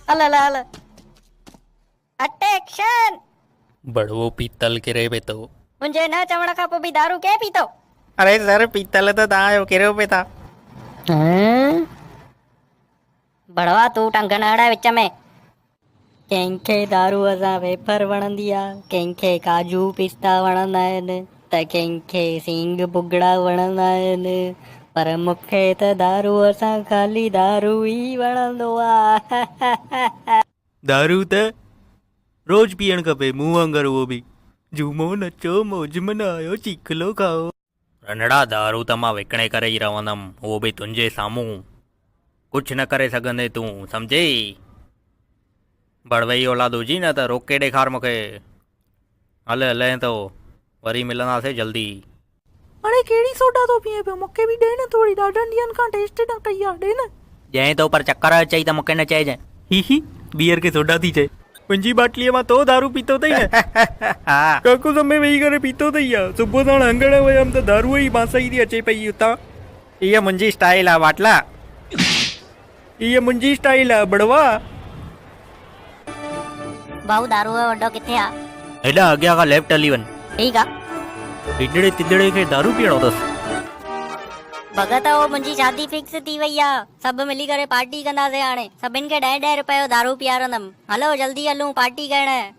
هل هل هل. اٽيڪشن! بڙوو پيتل ڪري پئي ٿو. منهنجي نه چوڻ کان پوء به دارو ڪنهن پيتو؟ اڙي سر پيتل ته توهان جو ڪريو پئي ٿا. بڙوا تون ٽنگ نه اڙائي وچ ۾. ڪنهن کي دارو سان ويفر وڻندي آ، ڪنهن کي ڪاجو پستا وڻندا آهن ته ڪنهن کي سينگ ڀڳڙا وڻندا آهن پر مون کي ته دارو سان خالي دارو ئي وڻندو آ. دارو ته روز پيئڻ کپي مون وانگر اهو به. جهومو نچو موج منايو چيکلو کائو. رنڙا دارو ته مان وڪڻي ڪري ئي رهندم اهو به تنهنجي سامهون. ڪجهه نه ڪري سگهندين تون سمجهي. ڀڙوي اولاد هجي نه ته روڪي ڏيکار مون کي. هل هلين ٿو وري ملنداسين جلدي. اڙي ڪهڙي سوڊا ٿو پيئين پيو مون کي به ڏي نه ٿوري ڏاڍن ڏينهن کان ٽيسٽ نه ڪئي آ ڏي نه. ڏيانء ٿو پر چڪر اچئي ته مون کي نه چئجانء. هي هي بيئر کي سوڊا ٿي چئي. منهنجي باٽليء مان تو دارو پيتو اٿئي نه. ڪاڪو سمي ويهي ڪري پيتو اٿئي ها. صبح ساڻ هنگڻ ويم ته داروء جي بانس ئي ٿي اچي پئي اتان. هيء منهنجي اسٽائيل آ باٽلا. هيء منهنجي اسٽائيل آ بڙوا. ڀائو دارو جو اڏو ڪٿي آ؟ هيڏانهن اڳيان کان ليفٽ هلي وڃ. ٺيڪ آ. هيڏڙي تيڏڙي کي دارو پيئڻو اٿس. ڀڳت هو منهنجي شادي فڪس ٿي وئي آ. سڀ ملي ڪري پارٽي ڪنداسين هاڻي. سڀن کي ڏهين ڏهين روپئي جو دارو پيارندم. هلو جلدي هلون پارٽي ڪرڻ.